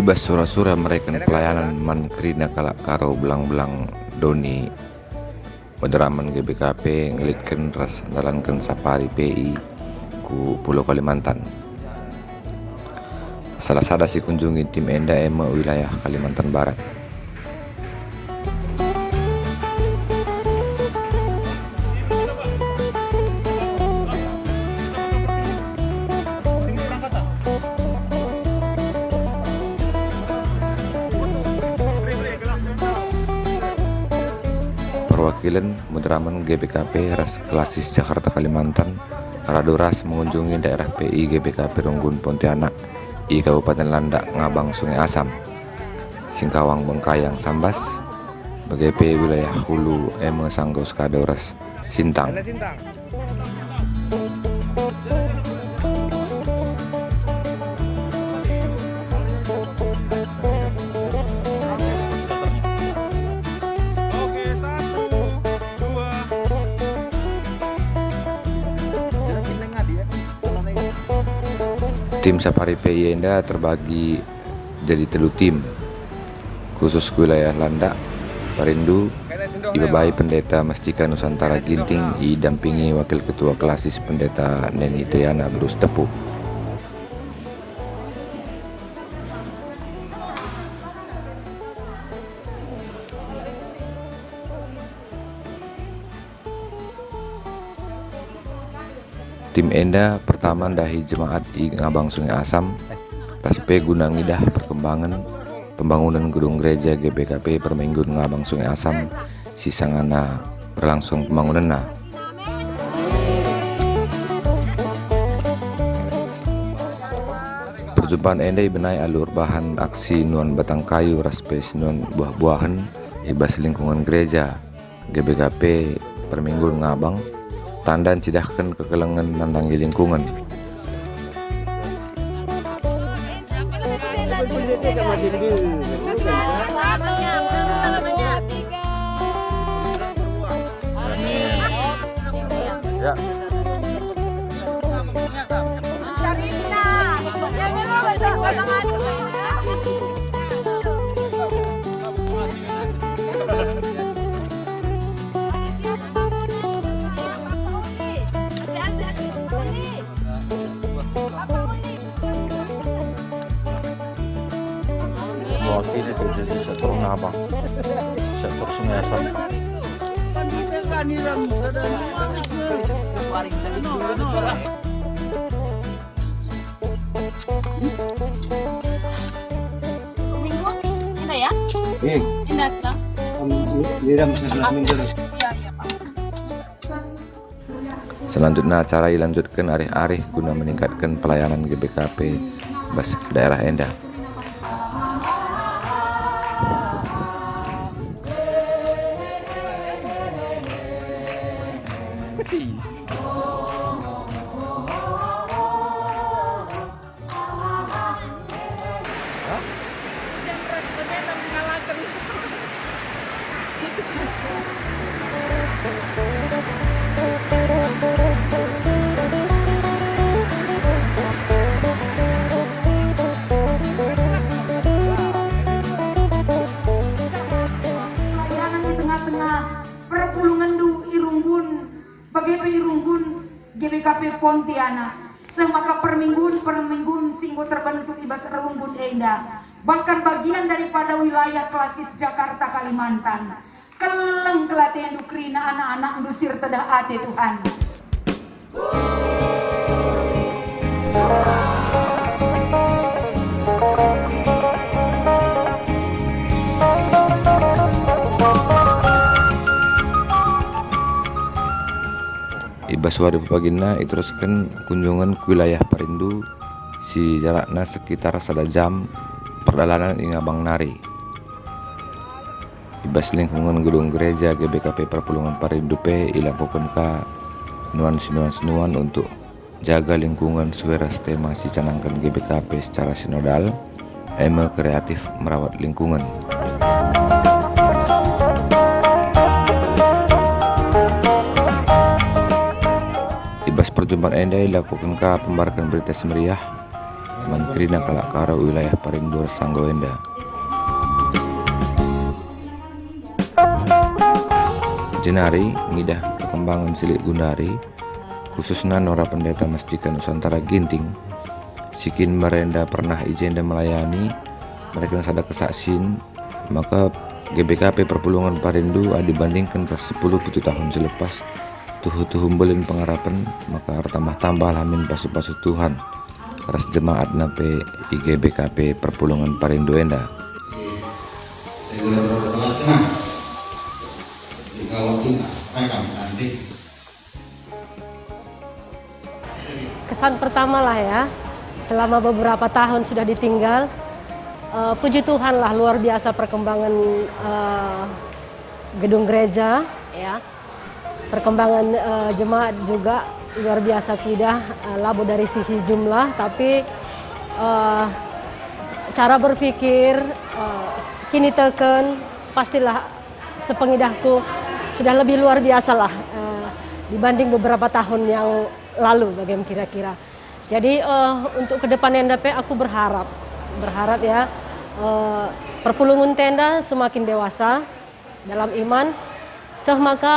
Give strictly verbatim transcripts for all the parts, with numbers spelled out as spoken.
Bas sura-sura mereken pelayanan man kerina kalak Karo belang-belang doni, moderamen G B K P ngelitken ras ndalanken sapari P I ku Pulau Kalimantan. Salah sada si kunjungi tim enda e me wilayah Kalimantan Barat. Perwakilen moderamen G B K P ras Klasis Jakarta Kalimantan radu ras mengunjungi daerah P I G B K P Runggun Pontianak i Kabupaten Landak Ngabang Sungai Asam, Singkawang Bengkayang Sambas, bage pe wilayah hulu e me Sanggau Sekado ras Sintang. Tim sapari P I enda terbagi jadi telu tim, khusus ku wilayah Landak, Parindu, ibabai Pendeta Mastika Nusantara Ginting, idampingi Wakil Ketua Klasis Pendeta Neni Triana Beru Sitepu. Tim enda pertama ndahi jemaat i Ngabang Sungai Asam, ras pe guna ngidah perkembangan pembangunan gedung gereja G B K P Perminggun Ngabang Sungai Asam si sangana berlangsung pembangunenna. Perjumpaan enda ibenai alu erbahan aksi nuan batang kayu ras pe si nuan buah-buahen i bas lingkungan gereja. G B K P Perminggun Ngabang, tanda ncidahken kekelengen nandangi lingkungan. Ya. Mewakili P J J sektor Ngabang, sektor Sungai Asam. Minggu? Indah ya? Eh. Indah toh? Liram sebelah minggu. Iya, iya, Pak. Selanjutna acara ilanjutken arih-arih guna meningkatken pelayanan G B K P bas daerah enda. Pelayanan di tengah-tengah perpulungenndu i Runggun, bage pe i Runggun G B K P Pontianak. Seh maka perminggun-perminggun si enggo terbentuk i bas runggun enda, bahkan bagian daripada wilayah klasis Jakarta Kalimantan. Keleng kelatendu kerina anak-anakndu si ertedah ate, Tuhan. I bas wari pepaginna iterusken kunjungen ku wilayah Parindu si jarakna sekitar sada jam perdalanan i Ngabang nari. I bas lingkungen gedung gereja G B K P Perpulungen Parindu pe ilakoken ka nuan-sinuan-sinuan untuk jaga lingkungen sue ras tema si icanangken G B K P secara sinodal, e me kreatif merawat lingkungen. I bas perjumpaan enda ilakoken ka pembarken Berita Si Meriah, man kerina kalak Karo wilayah Parindu ras Sanggau enda. Jenari ngidah perkembangan si lit gundari, khususna Nora Pendeta Mestika Nusantara Ginting, si kin merenda pernah i jenda melayani, mereken sada kesaksin, maka G B K P Perpulungen Parindu adi bandingken ras sepuluh pitu tahun si lepas, tuhu-tuhu mbelin pengarapen, maka ertambah-tambahlah min pasu-pasu Tuhan ras jemaatna pe i G B K P Perpulungen Parindu enda. Kesan pertama lah ya, selama beberapa tahun sudah ditinggal, eh, puji Tuhan lah, luar biasa perkembangan, eh, gedung gereja, ya. Perkembangan, eh, jemaat juga luar biasa kuidah, eh, labo dari sisi jumlah, tapi, eh, cara berpikir, eh, kiniteken, pastilah sepengidahku sudah lebih luar biasa lah, eh, dibanding beberapa tahun yang lalu, bagaimana kira-kira. Jadi, eh, untuk ke depan enda pe aku berharap, berharap ya, eh, perpulungen enda semakin dewasa dalam iman, seh maka,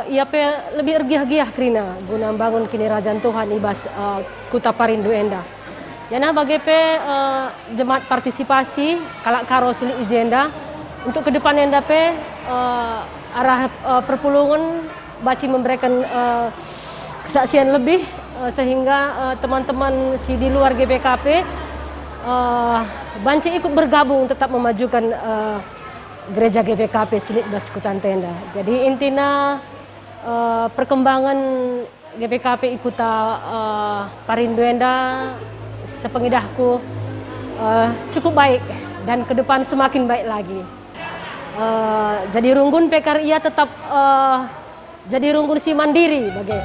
eh, ia pe lebih ergiah-giah kerina guna mbangun Kinirajan Tuhan i bas, eh, kuta Parindu enda. Janah bage pe, eh, jemaat partisipasi kalak Karo si lit i jenda, untuk ke depan enda pe, eh, arah, eh, perpulungen banci memberikan, eh, kesaksian lebih, eh, sehingga, eh, teman-teman si di luar G B K P, eh, banci ikut bergabung tetap memajukan, eh, gereja G B K P si lit bas kuta enda. Jadi intina, eh, perkembangan G B K P i kuta, eh, Parindu enda sepengidahku, eh, cukup baik dan ke depan semakin baik lagi. Eh, jadi runggun pe kari ia tetap, eh, jadi runggun si mandiri bage.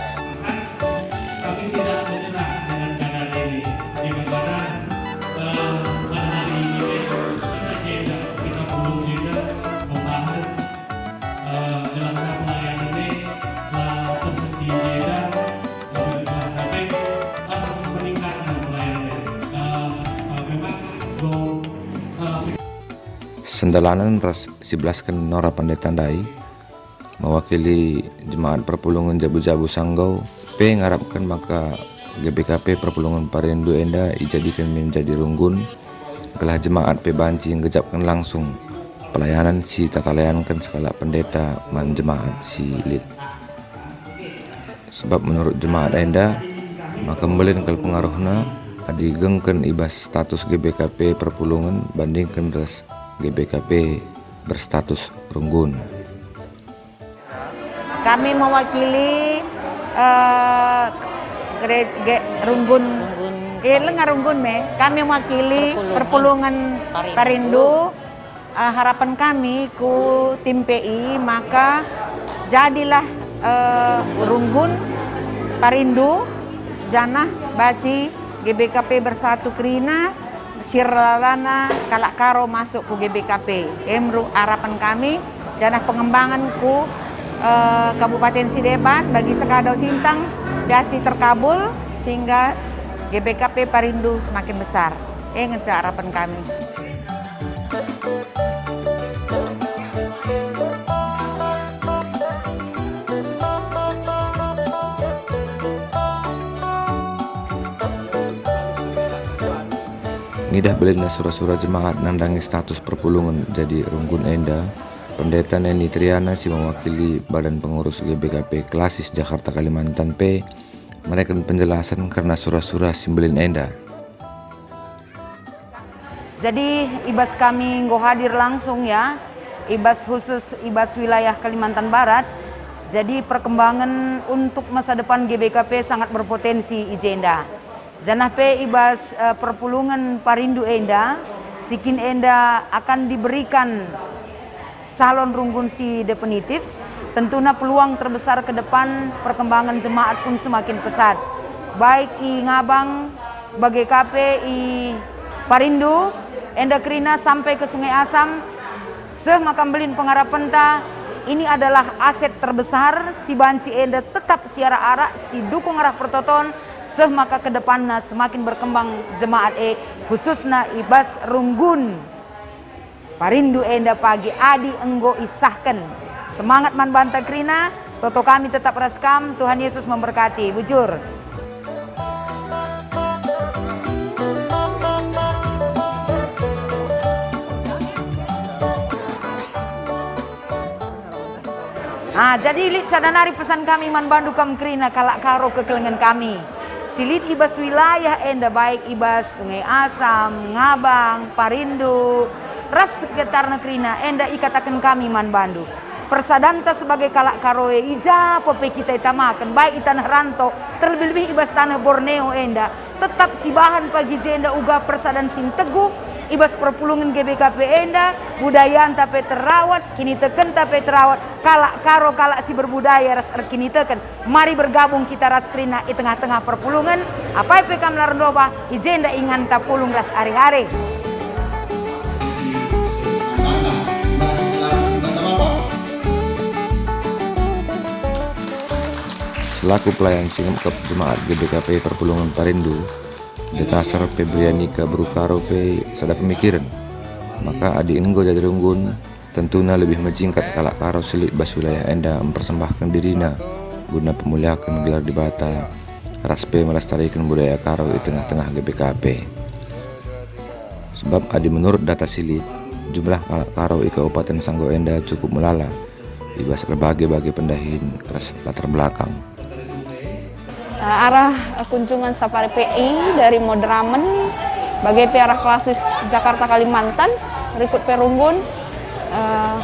Kami tidak menyerah dengan keadaan ini. Di mana, eh, pada hari ini kita jeda, kita belum jeda membahas, eh, dalam pelayanan ini, eh, tersedia jeda, eh, tapi harus meningkatkan pelayanan. Eh, eh, memang go-, eh, Sendalanen ras sibelasken Nora Pendeta ndai, mewakili jemaat perpulungen jabu-jabu Sanggau pe ngarapken maka G B K P perpulungen Parindu enda ijadiken min jadi runggun, gelah jemaat pe banci nggejapken langsung pelayanan si tata layanken sekalak pendeta man jemaat si lit. Sebab menurut jemaat enda, maka mbelin kal pengaruhna adi gengken i bas status G B K P perpulungen bandingken ras G B K P berstatus runggun. Kami mewakili, eh, gere-, ge-, runggun. Runggun. Eh, lenga runggun me. Kami mewakili perpulungen, perpulungen Parindu. Parindu. Eh, harapan kami ku tim P I, maka jadilah, eh, runggun Parindu, janah banci G B K P bersatu kerina, si erdalanna kalak Karo masuk ku G B K P. Em ru-, harapan kami, janah pengembangan ku, eh, Kabupaten Sideban bagi Sekadau Sintang, banci terkabul, sehingga s-, G B K P Parindu semakin besar. E ngenca harapan kami. Ngidah belinna sura-sura jemaat nandangi status perpulungen jadi runggun enda, Pendeta Neni Triana si mewakili Badan Pengurus G B K P Klasis Jakarta Kalimantan pe mereken penjelasen kerna sura-sura si mbelin enda. Jadi, i bas kami enggo hadir langsung, ya, i bas khusus i bas wilayah Kalimantan Barat. Jadi, perkembangan untuk masa depan G B K P sangat berpotensi i jenda. Janah pe i bas, eh, perpulungen Parindu enda, si kin enda akan diberikan calon runggun si definitif, tentuna peluang terbesar ke depan perkembangan jemaat pun semakin pesat, baik i Ngabang, bage ka pe i Parindu, enda kerina sampai ke Sungai Asam, seh maka mbelin pengarapenta, ini adalah aset terbesar si banci enda tetap siarak-arak, si dukung arah pertoton, Seh maka ke depanna semakin berkembang jemaat e, khususna i bas runggun parindu enda pagi adi enggo isahken. Semangat man banta kerina, toto kami tetap ras kam, Tuhan Yesus memberkati. Bujur. Ah, jadi lit sada nari pesan kami man bandu kam kerina kalak Karo kekelengen kami. Si lit i bas wilayah enda, baik i bas Sungai Asam, Ngabang, Parindu, ras sekitarna kerina, enda ikataken kami man bandu. Persadanta sebagai kalak Karo e i ja pe kita itamaken, baik i taneh rantau, terlebih-lebih i bas taneh Borneo enda, tetap sibahan pagi jenda uga persadan si nteguh i bas perpulungen G B K P enda, budayanta pe terawat, kinitekenta pe terawat, kalak Karo kalak si berbudaya ras erkiniteken. Mari bergabung kita ras kerina i tengah-tengah perpulungen, apai pe kam la erndobah, i jenda inganta pulung ras ari-ari. Selaku pelayan si ngepkep jemaat G B K P Perpulungen Parindu, Detaser Febrianika Beru Karo pe sada pemikiren, maka adi enggo jadi runggun, tentuna lebih mejingkat kalak Karo si lit bas wilayah enda mpersembahken dirina guna pemuliaken gelar Dibata ras pe melestariken budaya Karo i tengah-tengah G B K P. Sebab adi menurut data si lit, jumlah kalak Karo i Kabupaten Sanggau enda cukup melala i bas erbage-bage pendahin ras latar belakang. Eh, arah, eh, kunjungan safari P I dari Moderamen, bage pe arah klasis Jakarta Kalimantan, rikut pe runggun, eh,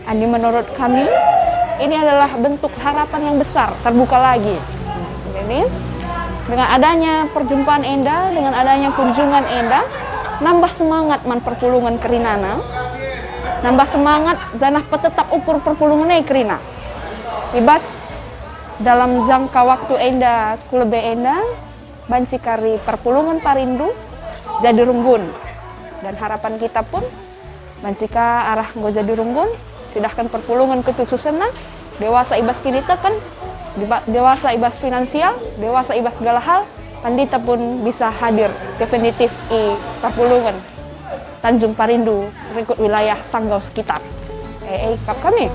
adi menurut kami, ini adalah bentuk harapan yang besar, terbuka lagi. Jadi, dengan adanya perjumpaan enda, dengan adanya kunjungan enda, nambah semangat man perpulungen kerinana, nambah semangat janah petetap ukur perpulungen e kerina. I bas dalam jangka waktu enda ku lebe enda, banci kari perpulungen Parindu jadi runggun, dan harapan kita pun banci ka arah enggo jadi runggun, cidahken perpulungen ketususenna, dewasa i bas kiniteken, deba-, dewasa i bas finansial, dewasa i bas segala hal, pandita pun bisa hadir definitif i perpulungen Tanjung Parindu, rikut wilayah Sanggau sekitar. E, e, ikap kami.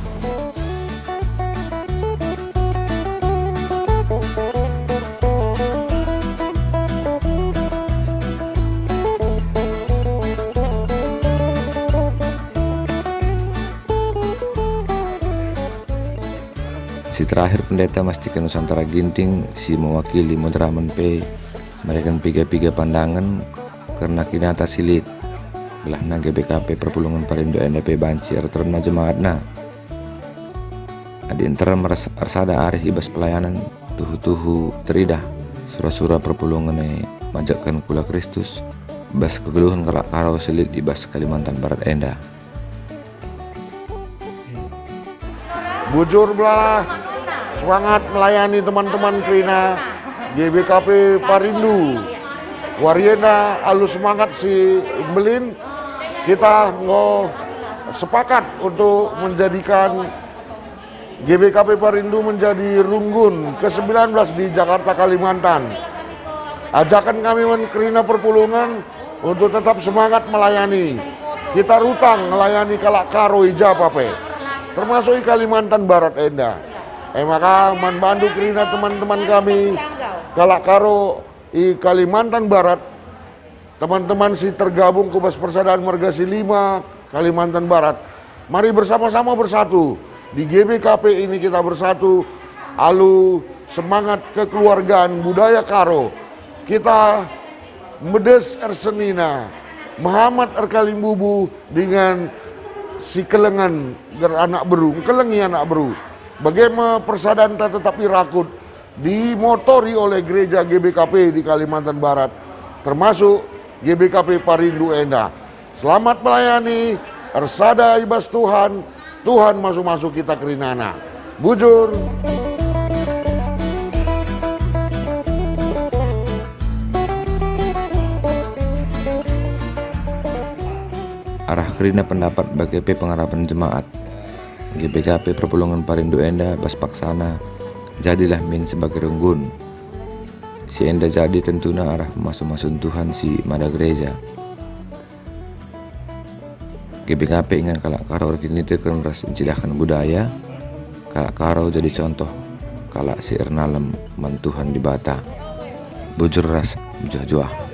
Si terakhir, Pendeta Mastika Nusantara Ginting si mewakili Moderamen pe mereken piga-piga pandangen kerna kinata si lit, gelahna G B K P Perpulungen Parindu enda pe banci erteremna jemaatna. Adi nterem ers-, ersada arih i bas pelayanen, tuhu-tuhu teridah sura-sura perpulungen e majekken kula Kristus bas kegeluhen kalak Karo si lit i bas Kalimantan Barat enda. Bujur belah, semangat melayani teman-teman kerina G B K P Parindu. Wari enda alu semangat si mbelin, kita enggo sepakat untuk menjadikan G B K P Parindu menjadi runggun ke sembilan belas di Jakarta, Kalimantan. Ajaken kami man kerina perpulungen untuk tetap semangat melayani. Kita rutang ngelayani kalak Karo i ja pe, termasuk i Kalimantan Barat enda. E maka man bandu kerina teman-teman kami, kalak Karo i Kalimantan Barat, teman-teman si tergabung ku bas Persadaan Marga si Lima Kalimantan Barat, mari bersama-sama bersatu. Di G B K P ini kita bersatu alu semangat kekeluargaan budaya Karo. Kita medes ersenina, mehamat erkalimbubu dengan si kelengen ger anak beru, engkelengi anak beru. Bage me persadanta tetap irakut, dimotori oleh gereja G B K P di Kalimantan Barat, termasuk G B K P Parindu enda. Selamat melayani, ersada i bas Tuhan, Tuhan masu-masu kita kerinana. Bujur. Arah kerina pendapat bage pe pengarapen jemaat. G B K P Perpulungen Parindu enda bas paksana, jadilah min sebagai runggun. Si enda jadi tentuna arah pemasu-masun Tuhan si mada gereja. Gabe-gabe ingan kalak Karo erkiniteken ras ncidahken budaya, kalak Karo jadi contoh kalak si ernalem man Tuhan Dibata. Bujur ras mejuah-juah.